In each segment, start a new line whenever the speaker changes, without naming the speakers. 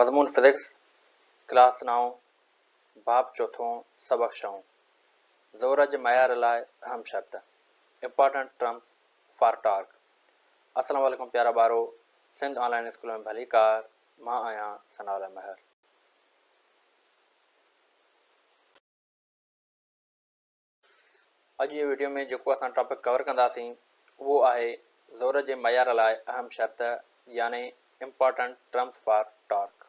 مضمون physics, class نائون، باب چوٿون، سبق ڇهون، زور جي معيار لاء اهم شرط، Important Terms for Torque، السلام عليڪم پيارا ٻارو، سنڌ آن لائين اسڪول ۾ ڀليڪار، مان آهيان ثناء الله مهر. اڄ جي وڊيو ۾ جيڪو اسان ٽاپڪ ڪور ڪنداسين اهو آهي زور جي معيار لاء اهم شرط يعني Important Terms for Torque.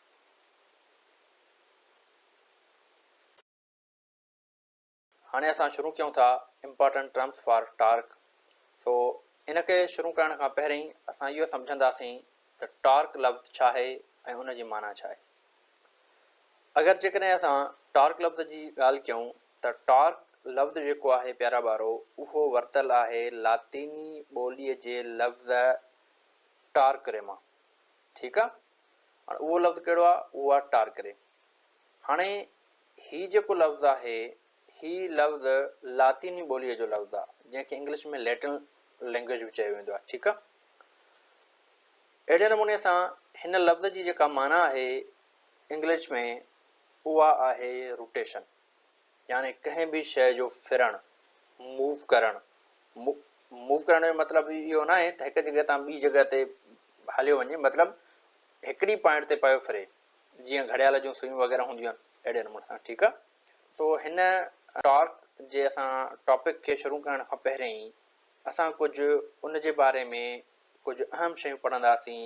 هاڻي اسان شروع ڪيون ٿا Important Terms for Torque. سو ان کي شروع ڪرڻ کان پهرين اسان اهو سمجهنداسين ته ٽارڪ لفظ ڇا آهي ۽ ان جي معنيٰ ڇا آهي. اگر جيڪڏهن اسان ٽارڪ لفظ جي ڳالهه ڪيون ته ٽارڪ لفظ جيڪو آهي پيارا ٻارو اهو ورتل آهي لاطيني ٻوليء جي لفظ ٽارڪري مان ٺيڪ آ هاڻي اهو لفظ ڪهڙو آ اهو آ ٽارڪري هاڻي هي جيڪو لفظ آهي هي لفظ لاطيني ٻوليء جو لفظ آ جنهن کي انگلش ۾ ليٽن لينگويج به چيو ويندو آ ٺيڪ آ اهڙي نموني سان هن لفظ جي جيڪا معنيٰ آهي انگلش ۾ اها آهي روٽيشن يعني ڪنهن به شيء جو ڦرڻ، موو ڪرڻ. موو ڪرڻ جو مطلب اهو ناهي ته هڪ جڳهه تان ٻي جڳهه تي هليو وڃي مطلب هڪڙي پوائنٽ تي پيو ڦري جيئن گهڙيال جون سوئيون وغيره هونديون آهن اهڙي نموني سان ٺيڪ آهي. سو هن ٽارڪ جي اسان ٽاپڪ کي شروع ڪرڻ کان پهرين اسان ڪجهه ان جي باري ۾ ڪجهه اهم شيون پڙهنداسين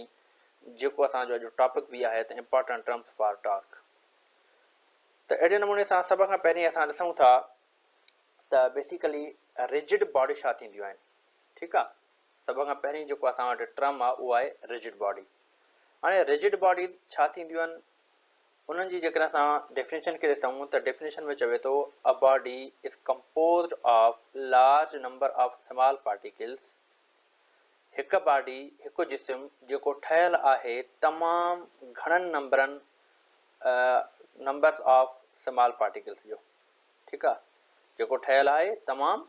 جيڪو اسان جو اڄ ٽاپڪ به آهي ته امپارٽنٽ ٽرمز فار ٽارڪ ته اهڙي نموني سان سڀ کان پهرين اسان ڏسون ٿا ته بيسيڪلي رجڊ باڊي ڇا ٿينديون آهن ٺيڪ آ سڀ کان پهرين جيڪو اسان وٽ ٽرم آ اهو آهي رجڊ باڊي هاڻي رجڊ باڊي ڇا ٿينديون آهن انهن جي جيڪڏهن اسان ڊيفينيشن کي ڏسون ته ڊيفينيشن ۾ چوي ٿو a body is composed of large number of small particles هڪ باڊي، هڪ جسم، جيڪو ٺهيل آهي تمام گهڻن نمبرن، نمبرز آف سمال پارٽيڪلز، جو، ٺيڪ آ، جيڪو ٺهيل آهي تمام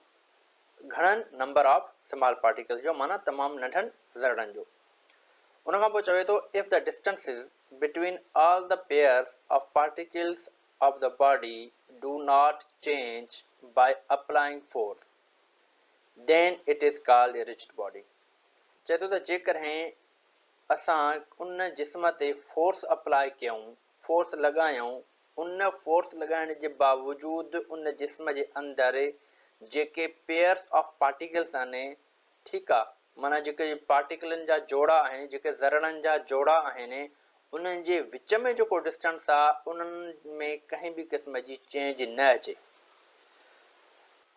گهڻن نمبر آف سمال پارٽيڪلز جو معنيٰ تمام ننڍن ذرڙن جو. ان کان پوء چوي ٿو if the distances between all the pairs of particles of the body do not change by applying force then it is called a rigid body چئي ٿو ته جيڪڏهن اسان ان جسم تي فورس اپلاء ڪيون، فورس لڳايون، ان فورس لڳائڻ جي باوجود ان جسم جي اندر جيڪي پيئرس آف پارٽيڪلس آهن، ٺيڪ آ، معنيٰ جيڪي پارٽيڪلن جا جوڙا آهن، جيڪي ذرڙن جا جوڙا آهن، انهن جي وچ ۾ جيڪو ڊسٽنس آ، انهن ۾ ڪنهن به قسم جي چينج نه اچي.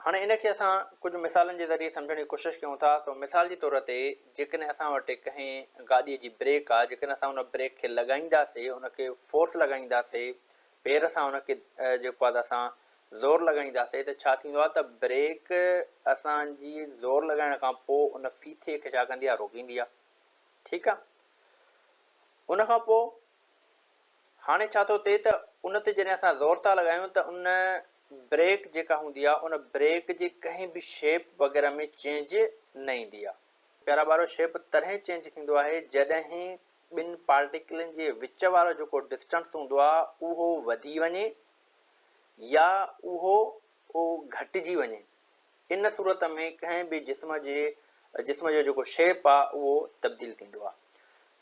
هاڻي ان کي اسان ڪجهه مثالن جي ذريعي سمجهڻ جي ڪوشش ڪيون ٿا. سو مثال جي طور تي جيڪڏهن اسان وٽ ڪنهن گاڏيء جي بريڪ آ، جيڪڏهن اسان ان بريڪ کي لڳائينداسي، ان کي فورس لڳائينداسي، پير سان ان کي جيڪو آ ته اسان زور لڳائينداسي ته ڇا ٿيندو آ ته بريڪ اسان جي زور لڳائڻ کان پوء ان ڦيٿي کي ڇا ڪندي آ روڪيندي آ. ٺيڪ آ. ان کان پوء هاڻي ڇا ٿو ٿئي ته ان تي جڏهن اسان زور ٿا لڳايون ته ان بريڪ جيڪا هوندي آهي ان بريڪ جي ڪنهن به شيپ وغيره ۾ چينج نه ايندي آهي. پيارا ٻارو شيپ تڏهن چينج ٿيندو آهي جڏهن ٻن پارٽيڪلن جي وچ وارو جيڪو ڊسٽنس هوندو آهي اهو وڌي وڃي يا اهو گهٽجي وڃي. ان صورت ۾ ڪنهن به جسم جي جسم جو جيڪو شيپ آ اهو تبديل ٿيندو آ.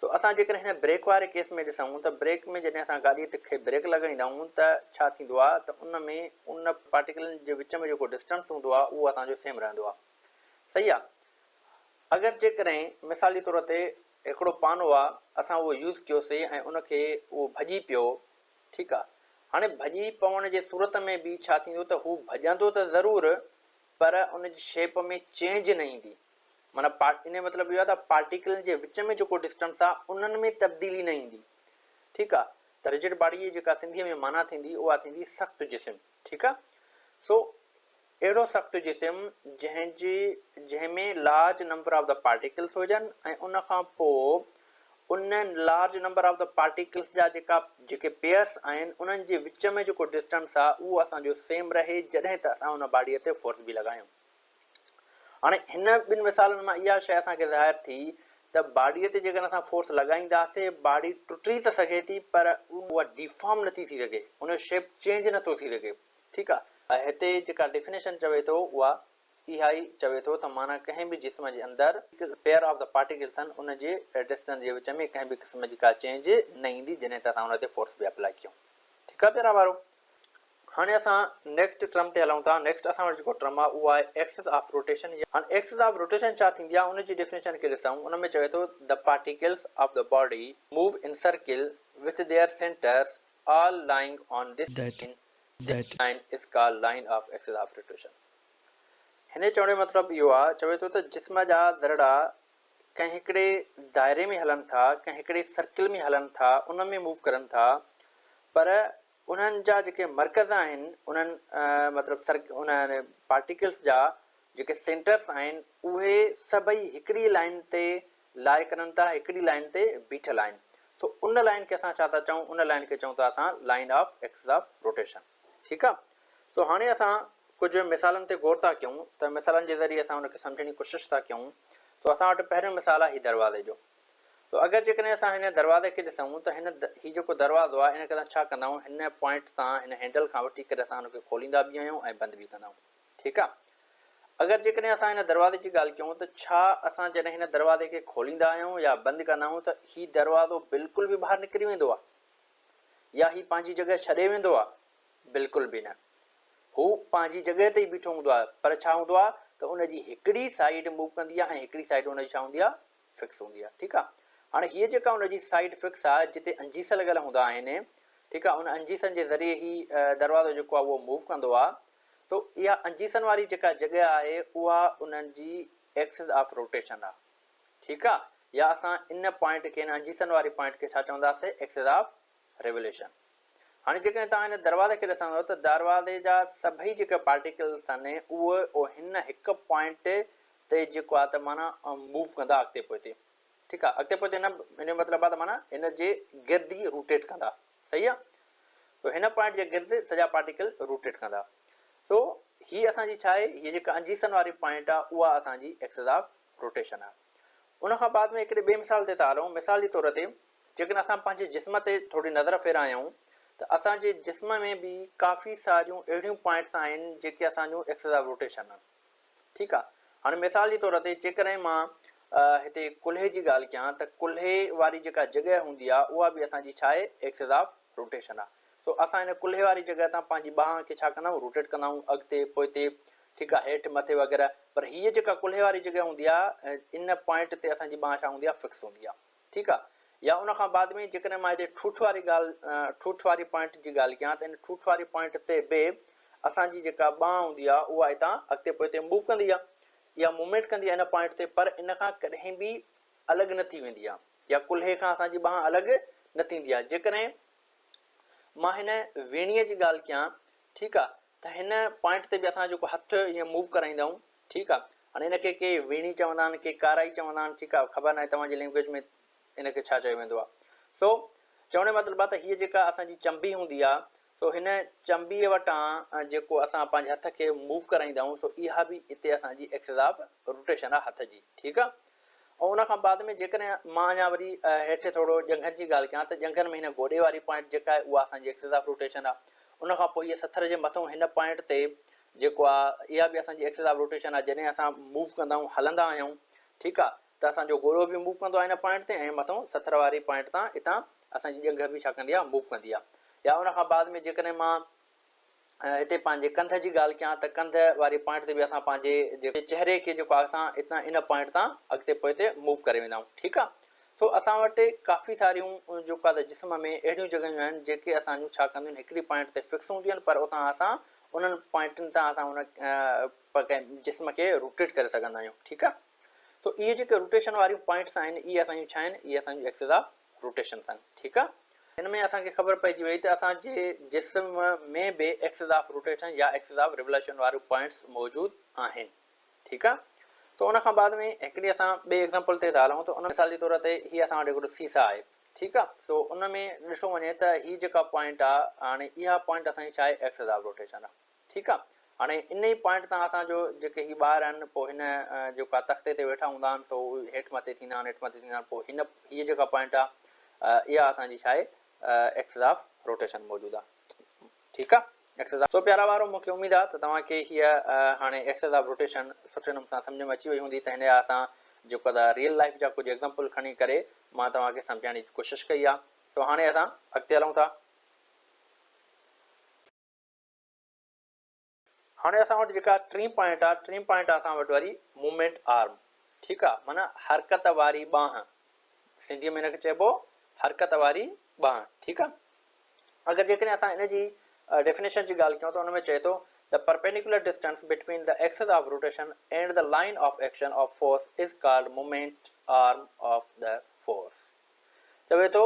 سو اسان جيڪڏهن هن بريڪ واري ڪيس ۾ ڏسون ته بريڪ ۾ جڏهن اسان گاڏي کي بريڪ لڳائيندا آهيون ته ڇا ٿيندو آ ته ان ۾ ان پارٽيڪلن جي وچ ۾ جيڪو ڊسٽنس هوندو آ اهو اسان جو سيم رهندو آ. صحيح آ. اگر جيڪڏهن مثال جي طور تي هڪڙو پانو آ اسان اهو يوز ڪيوسي ۽ ان کي اهو ڀڄي پيو ٺيڪ آ. هاڻي ڀڄي پوڻ جي صورت ۾ به ڇا ٿيندو ته هو ڀڄندو ته ضرور پر ان جي شيپ ۾ چينج نه ايندي. معنيٰ ان جو مطلب اهو آ ته پارٽيڪلن جي وچ ۾ جيڪو ڊسٽنس آ انهن ۾ تبديلي نه ايندي. ٺيڪ آ. ته رجڊ باڊي جي جيڪا سنڌيء ۾ معنيٰ ٿيندي اها ٿيندي سخت جسم. ٺيڪ آ. سو اهڙو سخت جسم جنهن جي جنهن ۾ large number of the particles هجن ۽ ان کان پوء ان large number of the particles جا جيڪا جيڪي پيئرس آهن انهن جي وچ ۾ جيڪو ڊسٽنس آهي اهو اسان جو سيم رهي جڏهن ته اسان ان باڊي تي فورس به لڳايون. هاڻي هن ٻن مثالن مان اها شيء اسان کي ظاهر ٿي ته باڊيء تي جيڪڏهن اسان فورس لڳائينداسين، باڊي ٽٽي ته سگهي ٿي پر اها ڊيفارم نٿي ٿي سگهي، ان جو شيپ چينج نٿو ٿي سگهي، ٺيڪ آ. هتي جيڪا ڊيفينيشن چوي ٿو اها اها ئي چوي ٿو ته معنيٰ ڪنهن به جسم جي اندر پيئر آف the particles آهن ان جي ڊسٽنس جي وچ ۾ ڪنهن به قسم جي ڪا چينج نه ايندي جڏهن ته اسان ان تي فورس به اپلائي ڪيون. ٺيڪ آ پيارا ٻارو. هاڻي اسان نيڪسٽ ٽرم تي هلون ٿا. نيڪسٽ اسان وٽ جيڪو ٽرم آهي اهو آهي ايڪسس آف روٽيشن. هاڻي ايڪسس آف روٽيشن ڇا ٿيندي آهي ان جي ڊيفينيشن کي ڏسون. ان ۾ چوي ٿو The particles of the body move in circle with their centers all lying on this line. This line is called line of axis of rotation. هن جي چوڻ جو مطلب اهو آهي چوي ٿو ته جسم جا ذرڙا ڪنهن هڪڙي دائري ۾ هلن ٿا، ڪنهن هڪڙي سرڪل ۾ هلن ٿا، ان ۾ موو ڪرن ٿا پر انهن جا جيڪي مرڪز آهن انهن مطلب سر انهن پارٽيڪلس جا جيڪي سينٽرس آهن اهي سڀئي هڪڙي لائين تي لاء ڪرن ٿا هڪڙي لائين تي بيٺل آهن سو ان لائين کي اسان ڇا ٿا چئون ان لائين کي چئون ٿا اسان line of axis of rotation ٺيڪ آ سو هاڻي اسان ڪجهه مثالن تي غور ٿا ڪيون ته مثالن جي ذريعي اسان ان کي سمجهڻ جي ڪوشش ٿا ڪيون سو اسان وٽ پهريون مثال آهي هي دروازي جو سو اگر جيڪڏهن اسان هن دروازي کي ڏسون ته هن هي جيڪو دروازو آهي ان کي اسان ڇا ڪندا آهيون هن پوائنٽ تان هن هينڊل کان وٺي ڪري اسان هن کي کوليندا به آهيون ۽ بند به ڪندا آهيون ٺيڪ آهي اگر جيڪڏهن اسان هن دروازي جي ڳالهه ڪيون ته ڇا اسان جڏهن هن دروازي کي کوليندا آهيون يا بند ڪندا آهيون ته هي دروازو بلڪل به ٻاهر نڪري ويندو آهي يا هي پنهنجي جڳهه ڇڏي ويندو آهي بلڪل به نه هو پنهنجي جڳهه تي ئي بيٺو هوندو آهي پر ڇا هوندو آهي ته ان جي هڪڙي سائيڊ موو ڪندي آهي ۽ هڪڙي سائيڊ ان جي ڇا هوندي آهي فڪس هوندي آهي ٺيڪ آهي هاڻي هيء جيڪا ان جي سائيڊ فڪس آهي جتي انجيس لڳل هوندا آهن ٺيڪ آهي ان انجيسن جي ذريعي هي دروازو جيڪو آهي اهو موو ڪندو آهي سو اها انجيسن واري جيڪا جڳهه آهي اها انهن جي ايڪسس آف روٽيشن آهي ٺيڪ آهي يا اسان ان پوائنٽ کي ان انجيسن واري پوائنٽ کي ڇا چونداسي ايڪسس آف ريوليوشن هاڻي جيڪڏهن توهان هن دروازي کي ڏسندو ته دروازي جا سڀئي جيڪي پارٽيڪلس آهن اهي هن هڪ پوائنٽ تي جيڪو آهي ته معنيٰ موو ڪندا اڳتي پوئتي ٺيڪ آهي اڳتي پوئتي نه ان جو مطلب آهي ته معنيٰ هن جي گرد ئي روٽيٽ ڪندا صحيح آهي تو هن پوائنٽ جي گرد سڄا پارٽيڪل روٽيٽ ڪندا سو هي اسان جي ڇا آهي هي جيڪا انجيسن واري پوائنٽ آهي اها اسان جي ايڪسس آف روٽيشن آهي ان کان بعد ۾ هڪڙي ٻئي مثال تي ٿا هلون مثال جي طور تي جيڪڏهن اسان پنهنجي جسم تي ٿوري نظر ڦيرايون ته اسان جي جسم ۾ به ڪافي ساريون اهڙيون پوائنٽس آهن جيڪي اسان جون ايڪسز آف روٽيشن آهن ٺيڪ آهي هاڻي مثال جي طور تي جيڪڏهن مان هتي ڪلهي جي ڳالهه ڪيان ته ڪلهي واري جيڪا جڳهه هوندي آهي اها به اسان جي ڇا آهي ايڪسز آف روٽيشن آهي سو اسان هن ڪلهي واري جڳهه تان پنهنجي ٻانهن کي ڇا ڪندا آهيون روٽيٽ ڪندا آهيون اڳتي پوئتي ٺيڪ آهي هيٺ مٿي وغيره پر هيء جيڪا ڪلهي واري جڳهه هوندي آهي ان پوائنٽ تي اسان جي ٻانهن ڇا هوندي آهي فڪس هوندي آهي ٺيڪ آ يا ان کان بعد ۾ جيڪڏهن مان هتي ٺوٺ واري ڳالهه ٺوٺ واري پوائنٽ جي ڳالهه ڪيان ته ان ٺوٺ واري پوائنٽ تي به اسان جي جيڪا ٻانهن هوندي آ اها هتان اڳتي پوئتي موو ڪندي آ يا موومينٽ ڪندي آ ان پوائنٽ تي پر ان کان ڪڏهن به الڳ نه ٿي ويندي آ يا ڪلهي کان اسان جي ٻانهن الڳ نه ٿيندي آ جيڪڏهن مان هن ويڻيء جي ڳالهه ڪيان ٺيڪ آ ته هن پوائنٽ تي به اسان جيڪو هٿ ائين موو ڪرائيندا آهيون ٺيڪ آ هاڻي ان کي ڪي ويڻي چوندا آهن ڪي ڪارائي چوندا آهن ٺيڪ آ خبر ناهي توهان جي لينگويج ۾ ان کي ڇا چيو ويندو آ سو چوڻ جو مطلب آ ته هيء جيڪا اسان جي چنبي هوندي آ سو هن چنبيء وٽان جيڪو اسان پنهنجي هٿ کي موو ڪرائيندا آهيون سو اها به اتي اسان جي ايڪسز آف روٽيشن آ هٿ جي ٺيڪ آ ۽ ان کان بعد ۾ جيڪڏهن مان اڃا وري هيٺ ٿورو ڄنگهن جي ڳالهه ڪيان ته ڄنگهن ۾ هن گوڏي واري پوائنٽ جيڪا آهي اها اسان جي ايڪسز آف روٽيشن آ ان کان پوء هيء سٿر جي مٿئون هن پوائنٽ تي جيڪو آ اها به اسان جي ايڪسز آف روٽيشن آ جڏهن اسان موو ڪندا آهيون هلندا آهيون ٺيڪ آ ته اسان جو گوڏو به موو ڪندو آ ان پوائنٽ تي ۽ مٿئون سٿر واري پوائنٽ تان اتان اسان جي ڄنگهه به ڇا ڪندي آ موو ڪندي آ يا ان کان بعد ۾ جيڪڏهن مان هتي پنهنجي ڪنڌ جي ڳالهه ڪيان ته ڪنڌ واري پوائنٽ تي به اسان پنهنجي چهري کي جيڪو آ اسان اتان ان پوائنٽ تان اڳتي پوئتي موو ڪري ويندا آهيون ٺيڪ آ سو اسان وٽ ڪافي ساريون جيڪو آ ته جسم ۾ اهڙيون جڳهيون آهن جيڪي اسان جون ڇا ڪنديون آهن هڪڙي پوائنٽ تي فڪس هونديون آهن پر اتان اسان انهن پوائنٽن تان اسان ان جسم کي روٽيٽ ڪري سگهندا آهيون ٺيڪ آ سو اهي جيڪي روٽيشن واريون پوائنٽس آهن اهي اسان جون ڇا آهن اهي اسان جون ايڪسز آف روٽيشنس آهن ٺيڪ آ هن ۾ اسان کي خبر پئجي وئي ته اسان جي جسم ۾ به ايڪسز آف روٽيشن يا ايڪسز آف ريولوشن واريون پوائنٽس موجود آهن ٺيڪ آ ته ان کان بعد ۾ هڪڙي اسان ٻئي ايگزامپل تي ٿا هلون ته ان مثال جي طور تي هي اسان وٽ هڪڙو سيسا آهي ٺيڪ آ سو ان ۾ ڏٺو وڃي ته هي جيڪا پوائنٽ آ هاڻي اها پوائنٽ اسان جي ڇا آهي ايڪسز آف روٽيشن آ ٺيڪ آ هاڻي ان ئي پوائنٽ تان اسان جو جيڪي هي ٻار آهن پوء هن جيڪا تختي تي ويٺا هوندا آهن سو هيٺ مٿي ٿيندا آهن هيٺ مٿي ٿيندا آهن پوء هن هيء جيڪا پوائنٽ آهي اها اسان جي ڇا آهي ايڪسز آف روٽيشن موجود آهي ٺيڪ آهي ايڪسز آف سو پيارا ٻارو مون کي اميد آهي ته توهان کي هيء هاڻي ايڪسز آف روٽيشن سٺي نموني سان سمجهه ۾ اچي وئي هوندي ته هن جا اسان جيڪو ته ريئل لائف جا ڪجهه ايگزامپل کڻي ڪري مان توهان کي سمجهائڻ جي ڪوشش ڪئي آهي سو هاڻي اسان اڳتي هلون ٿا. هاڻي اسان وٽ جيڪا ٽين پوائنٽ آ ٽين پوائنٽ آ اسان وٽ وري موومينٽ آرم ٺيڪ آ معنيٰ حرڪت واري ٻانهن سنڌي ۾ ان کي چئبو حرڪت واري ٻانهن ٺيڪ آ اگر جيڪڏهن اسان ان جي ڊيفينيشن جي ڳالهه ڪيون ته ان ۾ چئي ٿو the perpendicular distance between the axis of rotation and the line of action of force is called moment arm of the force چوي ٿو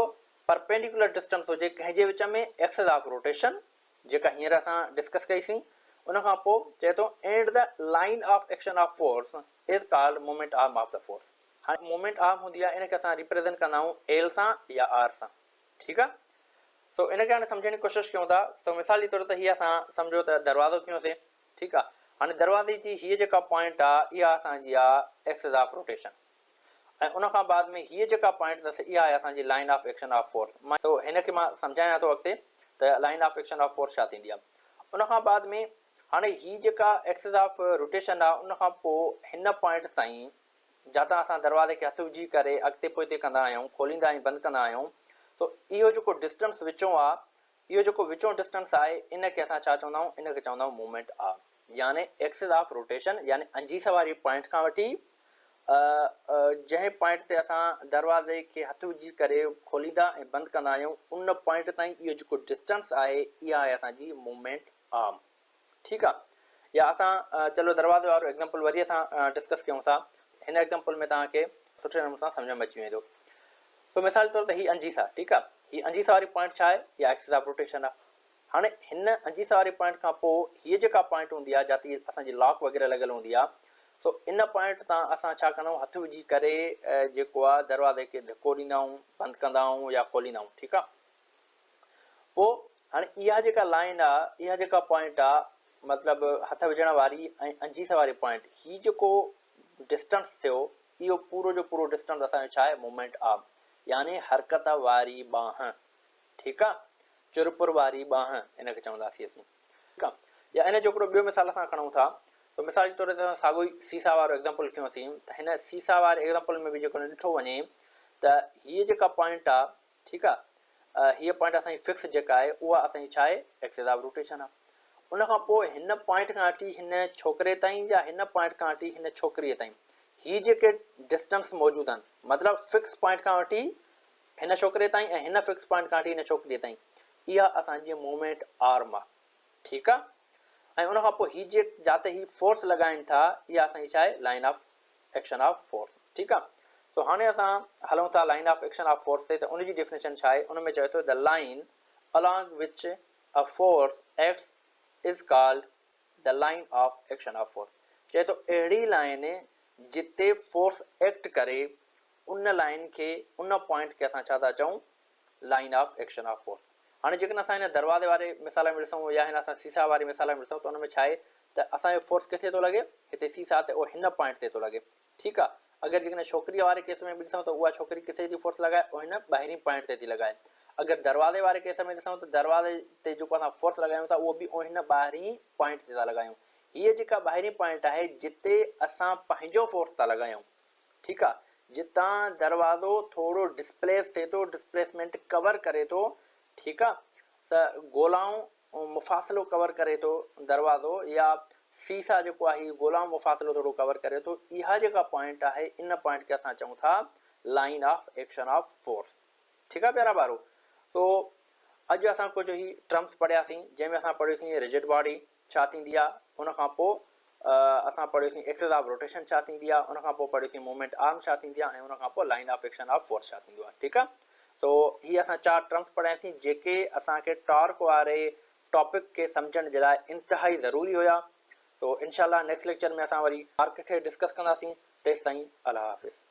پرپينڊيڪولر ڊسٽنس هجي ڪنهن جي وچ ۾ ايڪسس آف روٽيشن جيڪا هينئر اسان ڊسڪس ڪئي سين ان کان پوء چئي ٿو and the line of action of force is called moment arm of the force هاڻي مومينٽ آرم هوندي آهي ان کي اسان ريپريزنٽ ڪندا آهيون ايل سان يا آر سان ٺيڪ آهي سو ان کي هاڻي سمجهڻ جي ڪوشش ڪيون ٿا سو مثال جي طور تي هي اسان سمجهو ته دروازو ڪيوسين ٺيڪ آهي هاڻي دروازي جي هي جيڪا پوائنٽ آهي اها اسان جي آهي ايڪسز آف روٽيشن ۽ ان کان بعد ۾ هيء جيڪا پوائنٽ اٿس اها آهي اسان جي line of action of force. سو هن کي مان سمجهايان ٿو اڳتي ته line of action of force ڇا ٿيندي آهي. ان کان بعد ۾ هاڻي هي جيڪا ايڪسز آف روٽيشن آهي ان کان پوء هن پوائنٽ تائين جاتان اسان دروازي کي هٿ وجهي ڪري اڳتي پوئتي ڪندا آهيون کوليندا ۽ بند ڪندا آهيون ته اهو جيڪو ڊسٽنس وچون آهي اهو جيڪو وچون ڊسٽنس آهي ان کي اسان ڇا چوندا آهيون ان کي چوندا آهيون مومينٽ آرم يعني ايڪسز آف روٽيشن يعني انجيس واري پوائنٽ کان وٺي جنهن پوائنٽ تي اسان دروازي کي هٿ وجهي ڪري کوليندا ۽ بند ڪندا آهيون ان پوائنٽ تائين اهو جيڪو ڊسٽنس آهي اها آهي اسان جي مومينٽ آرم ٺيڪ آ يا اسان چلو دروازي وارو ايگزامپل وري اسان ڊسڪس ڪيون ٿا هن ايگزامپل ۾ توهان کي سٺي نموني سان سمجهه ۾ اچي ويندو سو مثال طور ته هي انجيس آ ٺيڪ آ هي انجيس واري پوائنٽ ڇا آهي اها ايڪسس آف روٽيشن آ هاڻي هن انجيس واري پوائنٽ کان پوء هيء جيڪا پوائنٽ هوندي آ جاتي اسان جي لاڪ وغيره لڳل هوندي آ سو ان پوائنٽ تان اسان ڇا ڪندا آهيون هٿ وجهي ڪري جيڪو آ دروازي کي ڌڪو ڏيندا آهيون بند ڪندا آهيون يا کوليندا آهيون ٺيڪ آ پوء هاڻي اها جيڪا لائين آ، اها جيڪا پوائنٽ آ، مطلب هٿ وجهڻ واري ۽ انجيس واري پوائنٽ، هي جيڪو ڊسٽنس ٿيو، اهو پورو جو پورو ڊسٽنس اسان جو ڇا آهي؟ مومينٽ آرم، يعني حرڪت واري ٻانهن، ٺيڪ آ، چرپر واري ٻانهن ان کي چونداسين اسين، ٺيڪ آ. يا ان جو هڪڙو ٻيو مثال اسان کڻون ٿا ته مثال جي طور تي اسان ساڳيو ئي سيسا وارو ايگزامپل کنيوسين ته هن سيسا واري ايگزامپل ۾ به جيڪڏهن ڏٺو وڃي ته هيء جيڪا پوائنٽ آ، ٺيڪ آ هيء پوائنٽ اسان جي فڪس جيڪا آهي اها اسان جي ڇا آهي ايڪسز آف روٽيشن آ ان کان پوء هن پوائنٽ کان وٺي هن ڇوڪري تائين يا هن پوائنٽ کان وٺي هن ڇوڪريء تائين هي جيڪي ڊسٽنس موجود آهن مطلب فڪس پوائنٽ کان وٺي هن ڇوڪري تائين ۽ هن فڪس پوائنٽ کان وٺي هن ڇوڪريء تائين اها اسان جي موومينٽ آرم آ ٺيڪ آ ۽ ان کان پوء هي جي جاتي هي فورس لڳائين ٿا اها اسان جي ڇا آهي line of action of force ٺيڪ آ سو هاڻي اسان هلون ٿا line of action of force تي ته ان جي ڊيفينيشن ڇا آهي ان ۾ چوي ٿو the line along which a force acts is called the line of action of force چئي ٿو اهڙي لائين جتي فورس ايڪٽ ڪري ان لائين کي ان پوائنٽ کي اسان ڇا ٿا چئون line of action of force هاڻي جيڪڏهن اسان هن دروازي واري مثال ۾ ڏسون يا هن اسان سيسا واري مثال ۾ ڏسون ته ان ۾ ڇا آهي ته اسان جو فورس ڪٿي ٿو لڳي هتي سيسا تي اهو هن پوائنٽ تي ٿو لڳي ٺيڪ آ اگر جيڪڏهن ڇوڪريء واري ڪيس ۾ به ڏسون ته اها ڇوڪري ڪٿي ٿي فورس لڳائي اهو هن ٻاهرين پوائنٽ تي ٿي لڳائي اگر دروازي واري ڪيس ۾ ڏسون ته دروازي تي جيڪو اسان فورس لڳايون ٿا اهو به هن ٻاهرين پوائنٽ تي ٿا لڳايون هيء جيڪا ٻاهرين پوائنٽ آهي جتي اسان پنهنجو فورس ٿا لڳايون ٺيڪ آ جتان دروازو ٿورو ڊسپليس ٿئي ٿو ڊسپليسمينٽ ڪور ڪري ٿو ٺيڪ آ ته گولائون مفاصلو ڪور ڪري ٿو دروازو يا سيسا جيڪو آهي هي گولائون مفاصلو ٿورو ڪور ڪري ٿو اها جيڪا پوائنٽ آهي ان پوائنٽ کي اسان چئون ٿا line of action of force ٺيڪ آ پيارا ٻارو تو اڄ اسان ڪجهه هي ٽرمس پڙهياسين جنهن ۾ اسان پڙهيوسين رجڊ باڊي ڇا ٿيندي آ ان کان پوء اسان پڙهيوسين ايڪسز آف روٽيشن ڇا ٿيندي آ ان کان پوء پڙهيوسين موومينٽ آرم ڇا ٿيندي آ ۽ ان کان پوء line of action of force ڇا ٿيندو آ ٺيڪ آ تو هي اسان چار ٽرمس پڙهياسين جيڪي اسان کي ٽارڪ واري ٽاپڪ کي سمجهڻ جي لاء انتهائي ضروري هيا تو انشاء الله نيڪسٽ ليڪچر ۾ اسان وري ٽارڪ کي ڊسڪس ڪنداسين تيستائين الله حافظ.